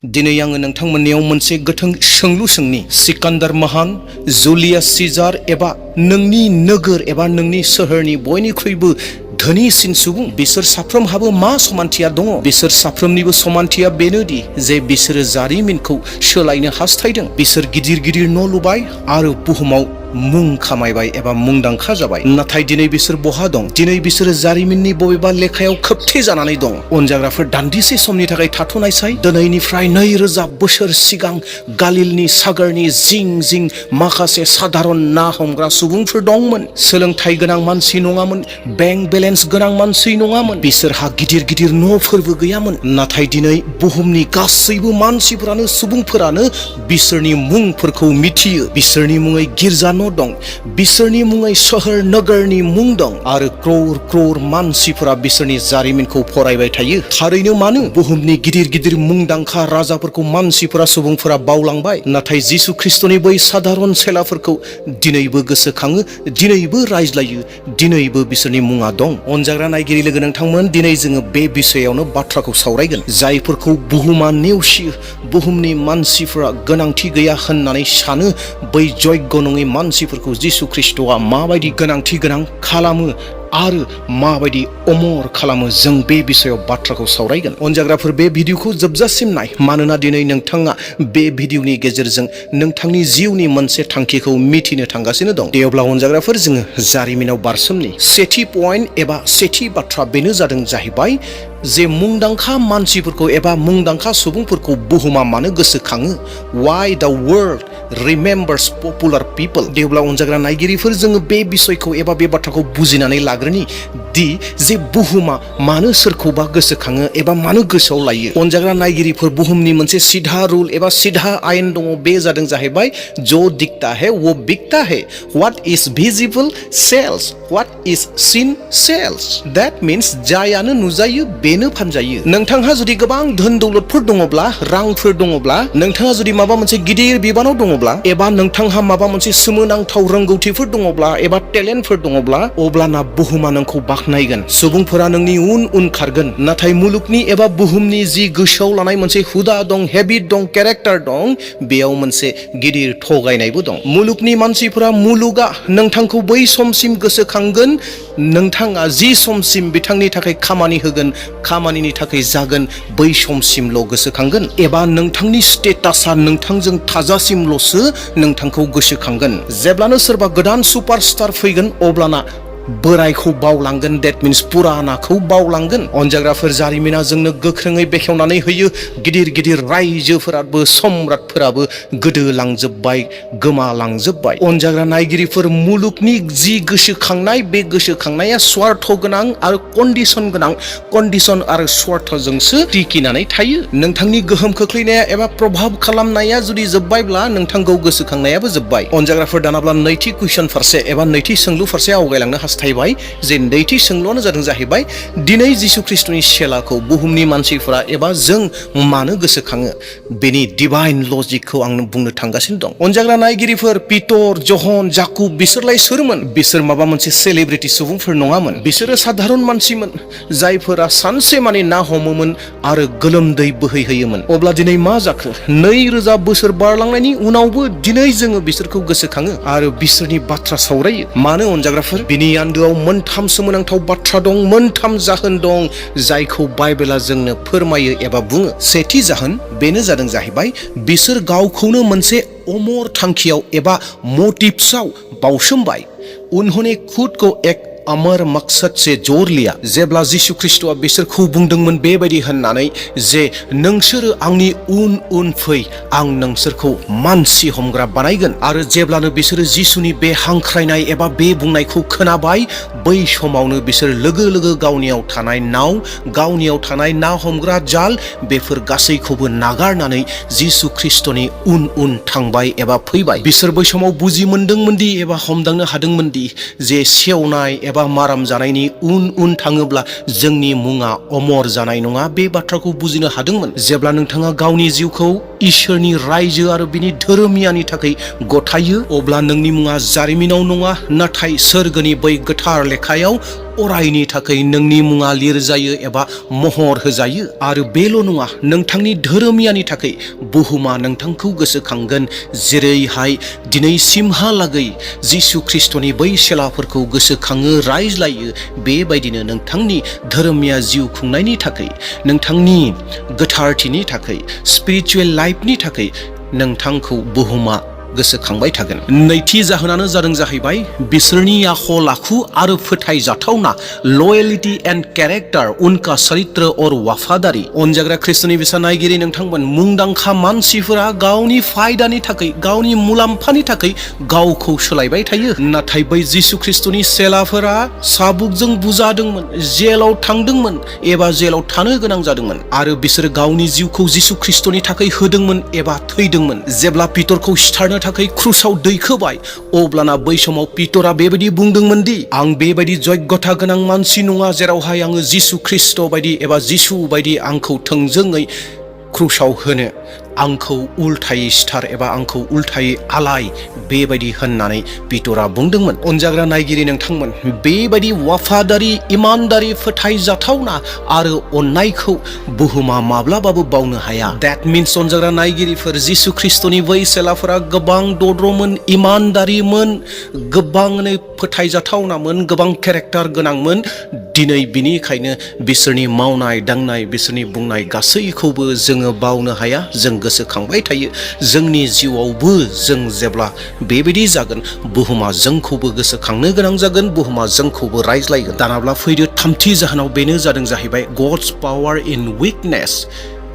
दिनै आङो नोंथांमोननियाव मोनसे गोथों सोंलु सोंनि सिकान्दार महान जुलियास सीजार एबा नोंनि नोगोर एबा नोंनि सोहोरनि बयनिख्रुइबो धोनिसिन सुबुं बिसोर साफ्रोमहाबो मा समानथिया दङ? बिसोर साफ्रोमनिबो समानथिया बेनोदि जे बिसोरो जारिमिनखौ सोलायनो हास्थायदों। बिसोर गिदिर गिदिर न' लुबाय आरो बुहुमाव मुं खामायबाय एबा मुंदांखा जाबाय। नाथाय दिनै बिसोर बहा दं? दिनै बिसोरो जारिमिननि बबेबा लेखायाव खोबथे जानानै दं। अनजाग्राफोर दान्दिसे समनि थाखाय थाथ'नायसाय। दिनैनिफ्राय 2000 बोसोर सिगां गालिलनि सागरनि जिं जिं माखासे साधारन ना हमग्रा सुबुंफोर दंमोन। सोलोंथाइ गोनां मानसि नङामोन, बेंक बेलेन्स गोनां मानसि नङामोन, बिसोरहा गिदिर गिदिर न'फोरबो गैयामोन। नाथाय दिनै बुहुमनि गासैबो मानसिफोरानो सुबुंफोरानो बिसोरनि मुंफोरखौ मिथियो। बिसोरनि मुङै गिर्जा न' दं, बिसोरनि मुङै सोहोर नोगोरनि मुं दं आरो क्रर क्रर मानसिफोरा बिसोरनि जारिमिनखौ फरायबाय थायो। थारैनो मानो? बुहुमनि गिदिर गिदिर मुंदांखा राजाफोरखौ मानसिफोरा सुबुंफोरा बावलांबाय, नाथाय जिसु ख्रिस्टनि बै साधारन सेलाफोरखौ दिनैबो गोसोखाङो, दिनैबो रायज्लायो, दिनैबो बिसोरनि मुङा दं। अनजाग्रा नायगिरि लोगो नोंथांमोन, दिनै जोङो बे बिषयावनो बाथ्राखौ सावरायगोन। जायफोरखौ बुहुमा नेवसियो, बुहुमनि मानसिफोरा गोनांथि गैया होननानै सानो, बै जग्य नङै मानसिफोरखौ जिसु ख्रिस्टआ माबायदि गोनांथि गोनां खालामो आरो माबायदि अमर खालामो, जों बे बिषयाव बाथ्राखौ सावरायगोन। अनजाग्राफोर, बे भिडिअखौ जोबजासिम नाय, मानोना दिनै नोंथाङा बे भिडिअनि गेजेरजों नोंथांनि जिउनि मोनसे थांखिखौ मिथिनो थांगासिनो दं। दे अब्ला अनजाग्राफोर, जोङो जारिमिनाव बारसोमनि। सेथि पइन्ट एबा सेथि बाथ्रा बेनो जाहैबाय जे मुंदांखा मानसिफोरखौ एबा मुंदांखा सुबुंफोरखौ बुहुमा मानो गोसोखाङो? Why the world remembers popular people? दे अब्ला अनजाग्रा नायगिरिफोर, जोङो बे बिषयखौ एबा बे बाथ्राखौ बुजिनानै लाग्रोनि दि जे बुहुमा मानो सोरखौबा गोसोखाङो एबा मानो गोसोआव लायो। अनजाग्रा नायगिरिफोर, बुहुमनि मोनसे सिधा रुल एबा सिधा आयेन दङ, बे जाहैबाय जो दिखता है वो बिकता है। What is visible sells, what is seen sells. That means जायानो नुजायो बेनो फानजायो। नोंथांहा जुदि गोबां धोन दौलतफोर दङब्ला, रांफोर दङब्ला, नोंथाङा जुदि माबा मोनसे गिदिर बिबानाव दङब्ला, एबा नोंथांहा माबा मोनसे सोमोनांथाव रोंगौथिफोर दङब्ला एबा टेलेन्टफोर दङब्ला, अब्लाना बुहुमा नोंखौ बाख्नायगोन। सुबुंफोरा नोंनि उन उन खारगोन। नाथाय मुलुगनि एबा बुहुमनि जि गोसोआव लानाय मोनसे हुदा दं, हेबिट दं, केरेक्टार दं, बेयाव मोनसे गिदिर थगायनायबो दं। मुलुगनि मानसिफोरा, मुलुगा नोंथांखौ बै समसिम गोसोखांगोन नोंथाङा जि समसिम बिथांनि थाखाय खामानि होगोन, खामानिनि थाखाय जागोन, बै समसिमल' गोसोखांगोन। एबा नोंथांनि स्टेटासा नोंथांजों थाजासिमल'सो नोंथांखौ गोसोखांगोन। जेब्लानो सोरबा गोदान सुपारस्टार फैगोन, अब्लाना बोरायखौ बावलांगोन। Date means पुरानाखौ बावलांगोन। अनजाग्राफोर, जारिमिना जोंनो गोख्रोङै बेखेवनानै होयो, गिदिर गिदिर रायजोफोराबो सम्राटफोराबो गोदोलांजोब्बाय, गोमालांजोब्बाय। अनजाग्रा नायगिरिफोर, मुलुगनि जि गोसोखांनाय, बे गोसोखांनाया स्वार्थ गोनां आरो कन्डिसन गोनां। कन्डिसन आरो स्वार्थजोंसो टिकिनानै थायो। नोंथांनि गोहोम खोख्लैनाया एबा प्रभाब खालामनाया जुदि जोब्बायब्ला, नोंथांखौ गोसोखांनायाबो जोब्बाय। अनजाग्राफोर, दानाब्ला नैथि कुइसन फारसे एबा नैथि सोंलु फारसे आवगायलांनो हास्थायबाय। जे नैथि सोंलुआनो जाहैबाय दिनै जिसु ख्रिस्टनि सेलाखौ बुहुमनि मानसिफोरा एबा जों मानो गोसोखाङो? बेनि डिभाइन लजिकखौ आं बुंनो थांगासिनो दं। अनजाग्रा नायगिरिफोर, पिटर, जहन, जाकुब, बिसोरलाय सोरमोन? बिसोर माबा मोनसे सेलिब्रिटि सुबुंफोर नङामोन। बिसोरो साधारन मानसिमोन, जायफोरा सानसे माने ना हमोमोन आरो गोलोमदै बोहैहोयोमोन। अब्ला दिनै मा जाखो? 2000 बोसोर बारलांनायनि उनावबो दिनै जोङो बिसोरखौ गोसोखाङो आरो बिसोरनि बाथ्रा सावरायो। मानो अनजाग्राफोर? बिनि आन्दोआव मोनथाम सोमोनांथाव बाथ्रा दं, मोनथाम जाहोन दं, जायखौ बाइबेला जोंनो फोरमायो एबा बुङो। सेथि जाहोन बेनो जाहैबाय बिसोर गावखौनो मोनसे अमर थांखियाव एबा मटिभ्सआव बावसोमबाय। उन्होंने खुद को एक अमर मकसद से जोड़ लिया। जेब्ला जिसु ख्रिस्टआ बिसोरखौ बुंदोंमोन बेबायदि होननानै जे नोंसोरो आंनि उन उन फै, आं नोंसोरखौ मानसि हमग्रा बानायगोन। आरो जेब्लानो बिसोरो जिसुनि बे हांख्रायनाय एबा बे बुंनायखौ खोनाबाय, बै समावनो बिसोर लोगो लोगो गावनियाव थानाय नाव, गावनियाव थानाय ना हमग्रा जाल, बेफोर गासैखौबो नागारनानै जिसु ख्रिस्टनि उन उन थांबाय एबा फैबाय। बिसोर बै समाव बुजि मोनदोंमोनदि एबा हमदांनो हादोंमोनदि जे सेवनाय एबा माराम जानायनि उन उन थाङोब्ला जोंनि मुङा अमर जानाय नङा। बे बाथ्राखौ बुजिनो हादोंमोन। जेब्ला नोंथाङा गावनि जिउखौ इसोरनि रायजो आरो बिनि धोरोमियानि थाखाय गथायो, अब्ला नोंनि मुङा जारिमिनाव नङा, नाथाय सोरगोनि बै गोथार लेखायाव अरायनि थाखाय नोंनि मुङा लिरजायो एबा महर होजायो। आरो बेल' नङा, नोंथांनि धोरोमियानि थाखाय बुहुमा नोंथांखौ गोसोखांगोन, जेरैहाय दिनैसिमहालागै जिसु ख्रिस्टनि बै सेलाफोरखौ गोसोखाङो, रायज्लायो। बेबायदिनो नोंथांनि धोरोमिया जिउ खुंनायनि थाखाय, नोंथांनि गोथारथिनि थाखाय, स्पिरिचुवेल लाइफनि थाखाय नोंथांखौ बुहुमा गोसोखांबाय थागोन। नैथि जाहोनानो जाहैबाय बिसोरनि आखल आखु आरो फोथायजाथावना, लयेलिटी एन्ड कैरेक्टर, उनका चरित्र और वफादारी। अनजाग्रा ख्रिस्टनि बिसा नायगिरि नोंथांमोन, मुंदांखा मानसिफोरा गावनि फायदानि थाखाय, गावनि मुलाम्फानि थाखाय गावखौ सोलायबाय थायो, नाथाय बै जिसु ख्रिस्टनि सेलाफोरा साबुकजों बुजादोंमोन, जेलाव थांदोंमोन एबा जेलाव थानो गोनां जादोंमोन, आरो बिसोर गावनि जिउखौ जिसु ख्रिस्टनि थाखाय होदोंमोन एबा थैदोंमोन। जेब्ला पिटरखौ सिथारनो थाखाय क्रुसाव दैखोबाय, अब्लाना बै समाव पिटरा बेबायदि बुंदोंमोन दि आं बेबायदि जग्यता गोनां मानसि नङा जेरावहाय आङो जिसु ख्रिस्ट बायदि एबा जिसु बायदि आंखौ थोंजोङै क्रुसाव होनो, आंखौ उल्थायै सिथार एबा आंखौ उल्थायै आलाय, बेबायदि होननानै पिटरा बुंदोंमोन। अनजाग्रा नायगिरि नोंथांमोन, बेबायदि वफादारि, इमानदारि, फोथायजाथावना आरो अननायखौ बुहुमा माब्लाबाबो बावनो हाया। दैट मीन्स अनजाग्रा नायगिरिफोर, जिसु ख्रिस्टनि बै सेलाफोरा गोबां दद्र'मोन, इमानदारिमोन, गोबाङै फोथायजाथावनामोन, गोबां केरेक्टार गोनांमोन। दिनै बिनिखायनो बिसोरनि मावनाय दांनाय, बिसोरनि बुंनाय गासैखौबो जोङो बावनो हाया, जों गोसोखांबाय थायो। जोंनि जिउआवबो जों जेब्ला बेबायदि जागोन, बुहुमा जोंखौबो गोसोखांनो गोनां जागोन, बुहुमा जोंखौबो रायज्लायगोन। दानाब्ला फैदो थामथि जाहोनाव, बेनो जाहैबाय गड्स पावार इन वीकनेस,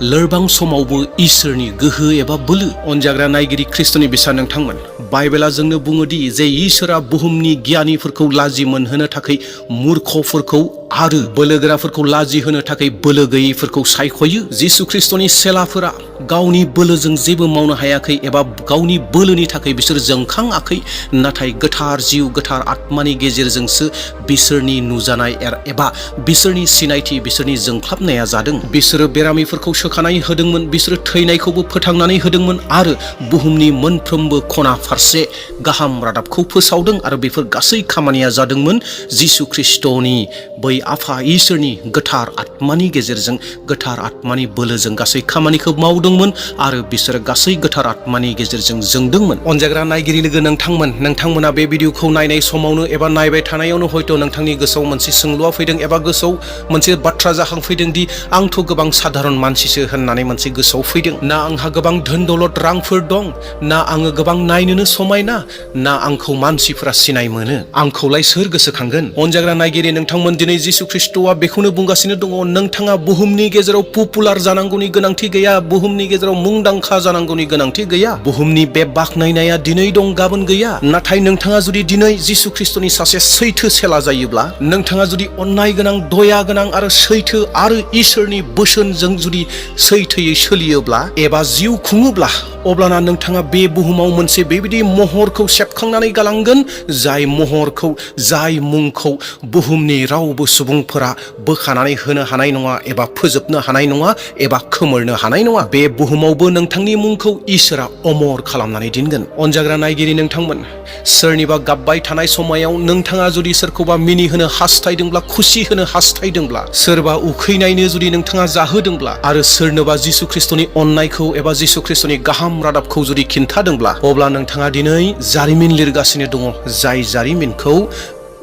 लोरबां समावबो इसोरनि गोहो एबा बोलो। अनजाग्रा नायगिरि ख्रिस्टनि बिसा नोंथांमोन, बाइबेला जोंनो बुङोदि जे इसोरा बुहुमनि गियानिफोरखौ लाजि मोनहोनो थाखाय मूर्खफोरखौ आरो बोलोगोराफोरखौ लाजि होनो थाखाय बोलो गैयैफोरखौ सायख'यो। जिसु ख्रिस्टनि सेलाफोरा गावनि बोलोजों जेबो मावनो हायाखै एबा गावनि बोलोनि थाखाय बिसोर जोंखाङाखै, नाथाय गोथार जिउ, गोथार आत्मानि गेजेरजोंसो बिसोरनि नुजानाय एबा बिसोरनि सिनायथि, बिसोरनि जोंख्लाबनाया जादों। बिसोरो बेरामिफोरखौ सोखानाय होदोंमोन, बिसोरो थैनायखौबो फोथांनानै होदोंमोन आरो बुहुमनि मोनफ्रोमबो खना फारसे गाहाम रादाबखौ फोसावदों। आरो बेफोर गासै खामानिया जादोंमोन जिसु ख्रिस्टनि बै आफा इसोरनि गोथार आत्मानि गेजेरजों, गोथार आत्मानि बोलोजों गासै खामानिखौ मावदोंमोन आरो बिसोरो गासै गोथार आत्मानि गेजेरजों जोंदोंमोन। अनजाग्रा नायगिरि लोगो नोंथांमोना बे भिडिअखौ नायनाय समावनो एबा नायबाय थानायावनो हयथ' नोंथांनि गोसोआव मोनसे सोंलुआ फैदों एबा गोसोआव मोनसे बाथ्रा जाखांफैदों दि आंथ' गोबां साधारन मानसिसो होननानै मोनसे गोसोआव फैदों। ना आंहा गोबां धोन दौलत रांफोर दं, ना आङो गोबां नायनोनो समायना, ना आंखौ मानसिफोरा सिनाय मोनो, आंखौलाय सोर गोसोखांगोन? अनजाग्रा नायगिरि नोंथांमोन, दिनै जिसु ख्रिस्टआ बेखौनो बुंगासिनो दङ, नोंथाङा बुहुमनि गेजेराव पपुलार जानांगौनि गोनांथि गैया, बुहुमनि गेजेराव मुंदांखा जानांगौनि गोनांथि गैया। बुहुमनि बे बाख्नायनाया दिनै दं, गाबोन गैया। नाथाय नोंथाङा जुदि दिनै जिसु ख्रिस्टनि सासे सैथो सेला जायोब्ला, नोंथाङा जुदि अननाय गोनां, दया गोनां आरो सैथो आरो इसोरनि बोसोनजों जुदि सैथोयै सोलियोब्ला एबा जिउ खुङोब्ला, अब्लाना नोंथाङा बे बुहुमाव मोनसे बेबायदि महरखौ सेबखांनानै गालांगोन, जाय महरखौ, जाय मुंखौ बुहुमनि रावबो सुबुंफोरा बोखानानै होनो हानाय नङा एबा फोजोबनो हानाय नङा एबा खोमोरनो हानाय नङा। बे बुहुमावबो नोंथांनि मुंखौ इसोरा अमर खालामनानै दोनगोन। अनजाग्रा नायगिरि नोंथांमोन, सोरनिबा गाबबाय थानाय समायाव नोंथाङा जुदि सोरखौबा मिनिहोनो हास्थायदोंब्ला, खुसि होनो हास्थायदोंब्ला, सोरबा उखैनायनो जुदि नोंथाङा जाहोदोंब्ला आरो सोरनोबा जिसु ख्रिस्टनि अननायखौ एबा जिसु ख्रिस्टनि गाहाम रादाबखौ जुदि खिन्थादोंब्ला, अब्ला नोंथाङा दिनै जारिमिन लिरगासिनो दङ, जाय जारिमिनखौ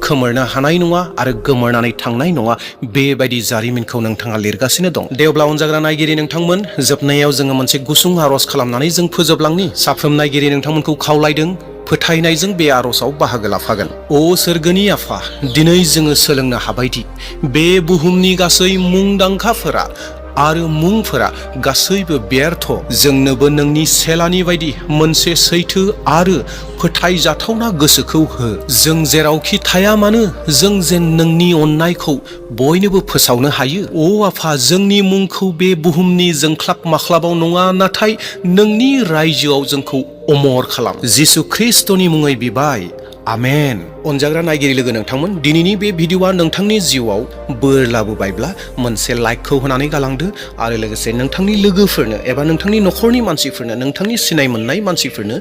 खोमोरनो हानाय नङा आरो गोमोरनानै थांनाय नङा। बेबायदि जारिमिनखौ नोंथाङा लिरगासिनो दं। दे अब्ला अनजाग्रा नायगिरि नोंथांमोन, जोबनायाव जोङो मोनसे गुसुं आरज खालामनानै जों फोजोबलांनि। साफ्रोम नायगिरि नोंथांमोनखौ खावलायदों, फोथायनायजों बे आरजआव बाहागो लाफागोन। अ सोरगोनि आफा, दिनै जोङो सोलोंनो हाबायदि बे बुहुमनि गासै मुंदांखाफोरा आरो मुंफोरा गासैबो व्यर्थ। जोंनोबो नोंनि सेलानि बायदि मोनसे सैथो आरो फोथायजाथावना गोसोखौ हो। जों जेरावखि थाया मानो, जों जेन नोंनि अननायखौ बयनोबो फोसावनो हायो। अ आफा, जोंनि मुंखौ बे बुहुमनि जोंख्लाब माख्लाबाव नङा, नाथाय नोंनि रायजोआव जोंखौ अमर खालाम। जिसु ख्रिस्टनि मुङै बिबाय, आमेन। अनजाग्रा नायगिरि लोगो नोंथांमोन, दिनैनि बे भिडिअ'आ नोंथांनि जिउआव बोर लाबोबायब्ला मोनसे लाइकखौ होनानै गालांदो आरो लोगोसे नोंथांनि लोगोफोरनो एबा नोंथांनि न'खरनि मानसिफोरनो, नोंथांनि सिनाय मोननाय मानसिफोरनो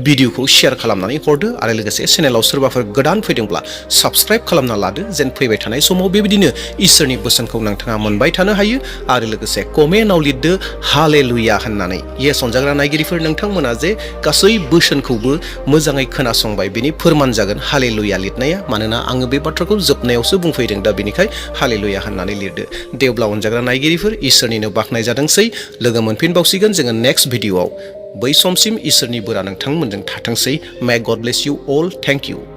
भिडिअ'खौ शेयार खालामनानै हरदो आरो लोगोसे चेनेलाव सोरबाफोर गोदान फैदोंब्ला साबस्क्राइब खालामना लादो, जेन फैबाय थानाय समाव बेबायदिनो इसोरनि बोसोनखौ नोंथाङा मोनबाय थानो हायो। आरो लोगोसे कमेन्टआव लिरदो हालेलुया होननानै। येस अनजाग्रा नायगिरिफोर, नोंथांमोना जे गासै बोसोनखौबो मोजाङै खोनासंबाय बेनि फोरमान जागोन हालेलुया लिरनाया, मानोना आङो बे बाथ्राखौ जोबनायावसो बुंफैदों, दा बेनिखाय हालेलुया होननानै लिरदो। दे अब्ला अनजाग्रा नायगिरिफोर, इसोरनिनो बाख्नाय जादोंसै। लोगो मोनफिनबावसिगोन जोङो नेक्स्ट भिडिअ'आव। बै समसिम इसोरनि बोरा नोंथांमोनजों थाथोंसै। May god bless you all. Thank U.